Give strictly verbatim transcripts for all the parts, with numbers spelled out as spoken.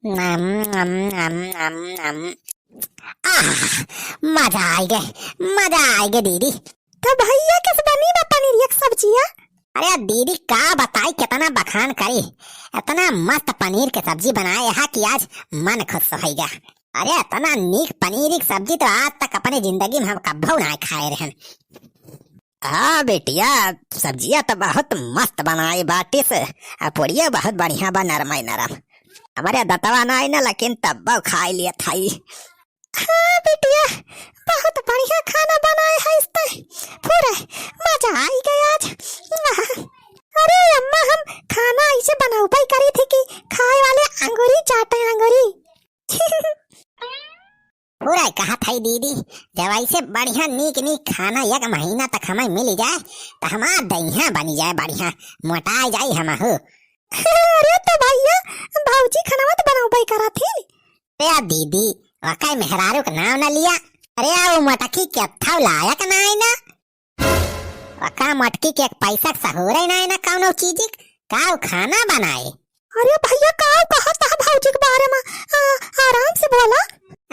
नम, नम, नम, नम, नम। आह, मजा आइगे, मजा आइगे दीदी। तो भइया, कइसे बनी बा पनीर एक सब्जिया? अरे दीदी, का बताई, केतना बखान करी, एतना मस्त पनीर के सब्जी बनाए हा कि आज मन खुश होइगा। अरे, एतना नीक पनीर के सब्जी तो आज तक अपने जिंदगी में हम कब्बो नाहीं खाए रहन। हाँ बेटिया, सब्जिया तो बहुत मस्त बनाए बाटिस, आ पुड़िया बहुत बढ़िया बा, नरमइ नरम। हमरे दतवा नाहीं ना, लेकिन तब्बो खाइ लियत हई। हाँ बेटिया, बहुत बढ़िया खाना बनाए हइस तैं। पूरा मजा आइगे आज। आह, अरे अम्मा, हम खाना अइसे बनउबइ करी थी कि खाए वाले अंगुरी चाटे अंगुरी। पूरा कहत हई दीदी, जब अइसे बढ़िया नीक नीक खाना एक महीना तक हमें मिल जाए, तो हमार दहिया बनी जाए बढ़िया, मोटाइ जाई हमहू। अरे तो भइया, भौजी खनवा तो बनउबइ करत ही। अरे दीदी, ओकै मेहरारू के नाम न लिया। अरे, उ मोटकी केथौ लायक नाहीं ना। ओका मोटकी के एक पैसा के सहूरे नाहीं ना कउनो चीज के, का उ खाना बनाए? अरे भइया, का कहत ह भौजी के बारे में? आ, आराम से बोला।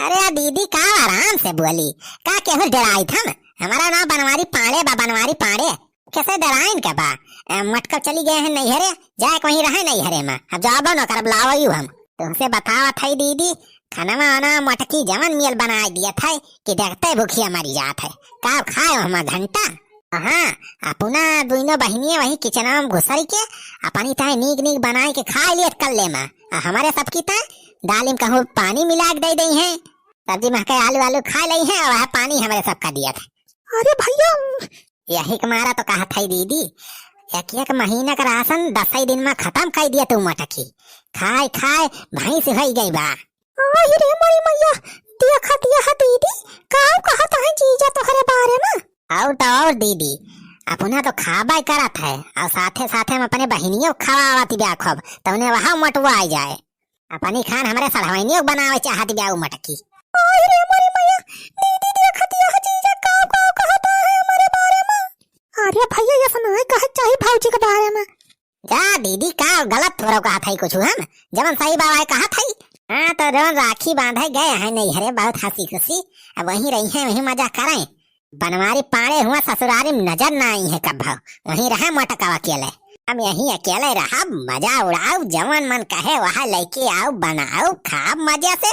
अरे दीदी, का आराम से बोली? का केहू डेराइत हम? हमारा नाम बनवारी पांड़े बा, बनवारी पांड़े। कइसे डेराइन के बा? ए, मोटका चली गए हैं नैहरे, जाए के वहीं रहे नैहरे में। अब जाबो न करब, लावयू हम। तुमसे बतावत हई दीदी, खनवा वनवा मोटकी जवन मियल बनाए दियत है कि देखते भूखिया मरी जात है। का खाए हम घंटा? हाँ, अपना दुइनो बहिनिया वही किचनवा में घुसरी के अपनी ताई नीक नीक बनाए के खाए लियत कल्ले में। आ हमरे सबकी ताई दाली में कहूँ पानी मिला के दे दई हैं, सब्जी में के आलू आलू खाए लई हैं, और वह पानी हमरे सबका दियत है। अरे भइया, यही के मारा तो कहत हई दीदी, एक एक महीना का राशन दसई दिन में खतम कइ दिया तू मोटकी। खाए खाए भैंस होइ गई बा। आहि रे मोरी मइया, देखत यह दीदी, का कहत है जीजा तोहरे बारे में? और तो और दीदी, अपना तो खाबे करत है, और साथे साथे हम अपने बहिनियों खवावत बिया खूब, तउने वहाँ मोटवा आ जाए। अपनी खान हमरे सढ़वइनियों के बनावे चाहत बिया उ मोटकी। आहि रे मोरी मइया, दीदी देखत यह जीजा का का कहत है हमरे बारे में। अरे भइया, ये सुनाए कहत चाही भौजी के बारे में। जा दीदी, का गलत थोड़ा कहत हई कुछ हम, जवन सही बा वह कहत हई। हाँ, तो जवन राखी बांधे गए हैं नैहरे बहुत हंसी खुशी, अब वहीं रही हैं, वहीं मजा करें। बनवारी पाड़े हुआ ससुरारी में नजर ना आई है कब्बो, वहीं रहे मोटकवा अकेले। हम यहीं अकेले रहब, मजा उड़ाऊ, जवन मन कहे वह लेके आऊ, बनाऊ, खाब मजे से।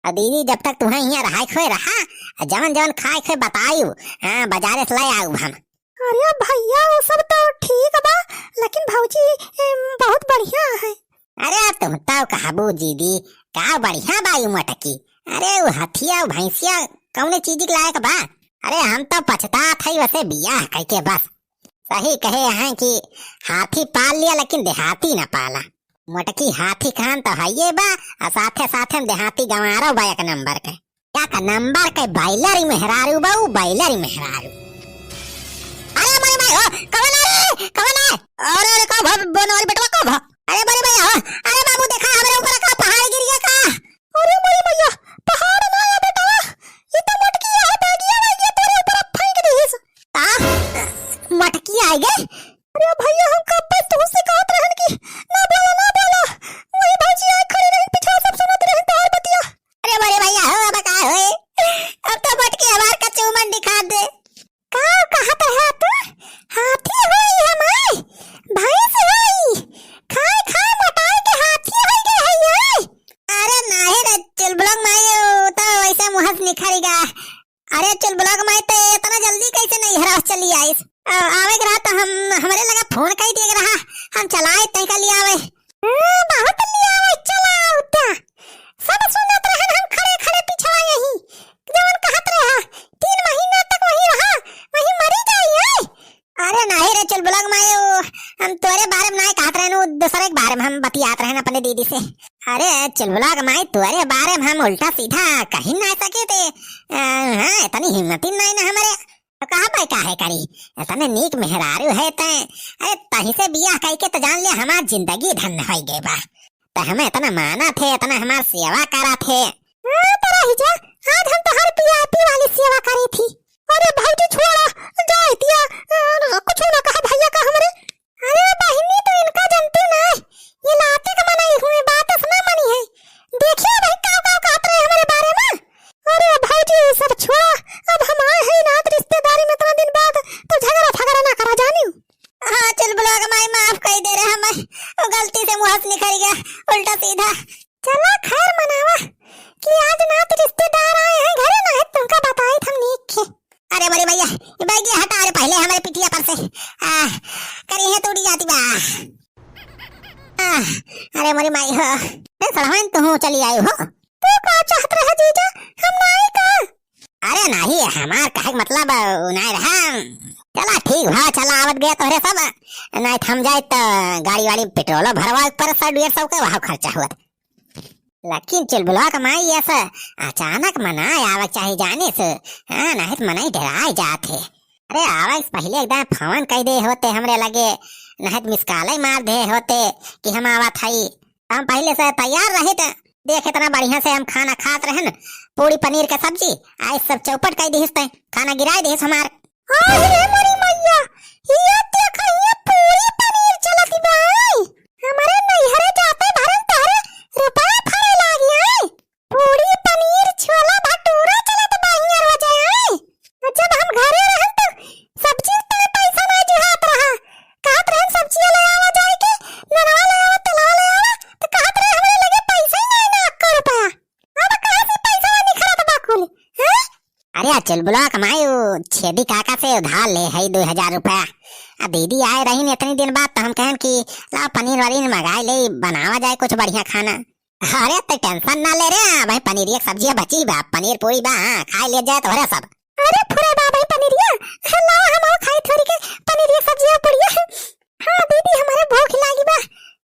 और दीदी, जब तक तुम्हें यहाँ रहाई खोए रहा, और जवन जवन खाए खोए बतायू, हाँ, बाजारे से ले आऊ हम। अरे भइया, वो सब तो ठीक बा, लेकिन भौजी, ए, बहुत बढ़िया है। अरे तुम तो कहबू दीदी, का बढ़िया बा यू मोटकी। अरे वो हथिया, वो भैंसिया कौने चीज के लायक बा? अरे हम तो पछतात हई वसे बियाह कइके बस। सही कहे हैं कि हाथी पाल लिया लेकिन देहाती न पाला। मोटकी हाथी खान तो हइये बा, आ साथे साथे में देहाती गंवारो बा एक नंबर के। एक नंबर के बॉयलर ही मेहरारू बा, उ बॉयलर ही मेहरारू। अरे मोरे माई हो, कवन है रे? कवन है? अरे, अरे, का भा, बनवारी बेटवा, का भा? अरे मोरे माई हो, अरे बाबू, देखा, हमरे ऊपर का पहाड़ गिर गया का? अरे मोरे मइया, पहाड़ ना है बेटवा, ये तो मोटकी है, बैगिया, बैगिया तोरे ऊपर फेंक दीस। का? मोटकी आइगे? अरे भइया, हम कब से तुमसे कहत रहन कि ना बोला, ना बोला। वही भौजी आए खड़ी रही, पीछे सब सुनत रही तोहर बतिया। अरे मोरे भइया हो, अब का होए? अब तो मोटकी हमार कचौमन दिखा दे। का कहत रहा तू? हाथी होई हमार? भैंस होई? खाए खाए मोटाई के हाथी होई गए है ये? अरे नाहीं रे चुलबुलक माई, उ तो वैसे मुँह से निखरी गा। अरे चुलबुलक माई, ते इतना जल्दी कैसे नैहरा चली आइस? आ, आवे के रहा तो हम, हमरे लगा फोन कई दे के रहा, हम चलाए तय का लियावे। हाँ, बहुत लियावे, चला उठा। सब सुनत रहन हम खड़े खड़े पिछवा यही, जवन कहत रहा, तीन महीना तक वही रहा, वही मरी जाई है। अरे नाहीं रे चुलबुलक माई, उ हम तोरे बारे में नाहीं कहत रहन, उ दूसरे के बारे में हम बतियात रहन अपने दीदी से। अरे चुलबुलक माई, तोरे बारे में हम उल्टा सीधा कही नाहीं सके थे। अ, हाँ, इतनी हिम्मत ही नाहीं ना हमरे। तो कहा पाए काहे करी, इतने नीक मेहरारू है तैं। अरे तही से बियाह कइके तो जान ले हमार जिंदगी धन्य होइ गए बा। तो हमें इतना माना थे, इतना हमार सेवा करा थे। हाँ, तो रही जा, आज हम तोहार VIP वाली सेवा करी थी। अरे भौजी छोड़ा, जाए दिया, अ, कुछ ना कहा भइया का हमरे। अरे बहिनी, तो इनका जनते ना, ये लाते का मनई हुए, बात ना मनी है। दे चला खैर मनावा कि आज नात रिश्तेदार आए हैं घरे, नाहीं तुमका बताइत हम नीक खे। अरे मोरी मैया, बैगी हटा रे पहिले हमरे पिठिया पर से। आ, करिहे तो उड़ी जाती बा। आ, अरे मोरी माई हो, ए सड़हन तू चली आई हो। तू का चाहत रहे जीजा, हम नाहीं का? अरे नाहीं, हमार कहे के मतलब, उ नाहीं रहा। चला ठीक भा, चला आवत गया तोहरे सब। नाहीं थम जाए तो गाड़ी वाड़ी पेट्रोलो भरवा पर सौ डेढ़ सौ के वहाँ खर्चा हुआ। लेकिन चुलबुलवा क माई ऐसा अचानक मनाए आवक चाही जाने से, हाँ, नाहीं तो मनई डराए जात है। अरे आवक से पहिले एकदम फोन कह दे होते हमरे लगे, नाहीं तो मिस कॉल ही मार दे होते कि हम आवत हई। हम पहिले से तैयार रहित, देख इतना बढ़िया से हम खाना खात रहन, पूड़ी पनीर के सब्जी, आज सब चौपट कइ दिहिस तै, खाना गिराइ दिहिस हमार। अरे मोरी मैया, ये देखा, ये पूड़ी पनीर चलत बा। हमरे नैहरे जाते भरन तोहरे रुपया फरे लागी आई। पूड़ी पनीर छोला भटूरा चलत बा हियाँ रोज आई। जब हम घरे रहन त सब्जी तक पैसा ना जुहात रहा। कहत रहन सब्जिया ले आवा जाए के, ननवा ले आवा, तेलवा ले आवा, त कहत रहे हमरे लगे पैसा ही नाहीं ना, अक्का रुपया। अब कहाँ से पैसा निखरत बा कुल, हैं? अरे आ चुलबुलवा क माई उ छेदी काका से उधार ले हई दो हजार रुपया। आ दीदी आए रहीन इतनी दिन बाद त हम कहन कि लाओ पनीर वनीर मंगाई ले, बनावा जाए कुछ बढ़िया खाना। अरे त टेंशन ना ले रे, भाई पनीर एक सब्जिया बची बा, पनीर पूड़ी बा, हाँ, खाए ले जाए तोहरे सब। अरे फुरे बा भाई पनीरिया, लाओ हम आओ खाई थोड़ी के पनीर एक सब्जिया पूड़िया। हाँ दीदी, हमरे भूख लागी बा।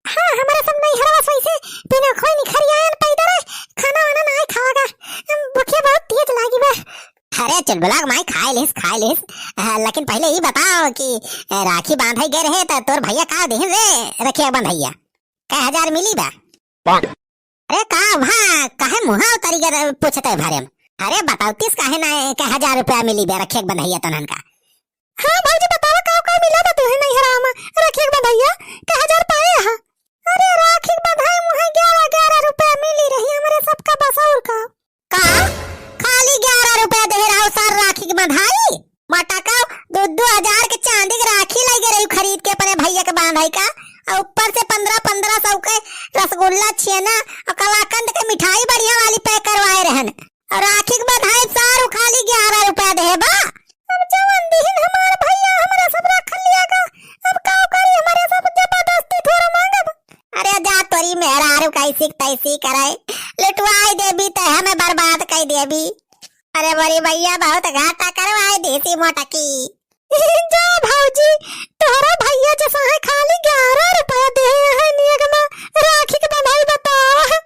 हाँ, हमरे सब नैहरवा से ऐसे बिना खोई निखरियान पैदल खाना वाना नाहीं खावागा। हम भूखे बहुत तेज लागी बा। अरे चुलबुला क माई खाए लिस, खाए लिस। आ, लेकिन पहिले ई बताओ कि, ए, राखी बांधे गए रहे त तोर भैया का देहिन रे रखिया बंधैया? कै हजार मिली बा? अरे का भा, काहे मुहा उतारी के पूछते भरे में? अरे बतावतीस काहे ना, कै हजार रुपया मिली बा रखिया के बंधैया तोहन का? हाँ भौजी, बतावा का का मिला बा तोहे नैहरवा में रखिया के बंधैया? कै हजार पाए हा? अरे राखी के बंधाई मुहे ग्यारह ग्यारह रुपया मिली रही हमरे सबका, बस और का। का? खाली ग्यारह रुपया देहे रहो सर राखी के बंधाई? मटका दो दो हजार के चांदी के राखी लइ गए रही खरीद के अपने भैया के बांधई का, और ऊपर से पन्द्रह पन्द्रह सौ के रसगुल्ला, छेना और कलाकंद के मिठाई बढ़िया वाली पैक करवाए रहन। और राखी के बंधाई सार उ खाली ग्यारह रुपया देहे बा। अब जवन दिहिन हमार भैया हमरा सब रख लिया गा, अब का करी, हमारे सब जबरदस्ती थोड़ा मांगब। अरे जा तोरी मेहरारू कैसी तैसी करे, लुटवाई देबी त हमें बर्बाद कर देबी। अरे बड़ी भैया बहुत घाटा करवाए देसी मोटकी। जा भौजी, तोहरा भैया जैसा है खाली ग्यारह रुपया देहे हैं नियगमा राखी के बंधाई बतावा।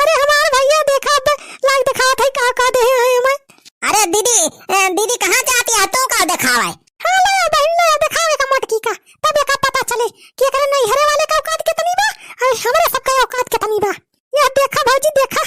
अरे हमार भैया देखा अब लाइक दिखात है का का देहे हैं हमें। अरे दीदी, ए, दीदी कहाँ जाती है तू का दिखावे? हाँ ले आ बहन ले आ दिखावे का मोटकी का, तब एका पता चले कि एकरे नैहरे वाले का औकात कितनी बा और हमरे सबका औकात कितनी बा। यह देखा भौजी, देखा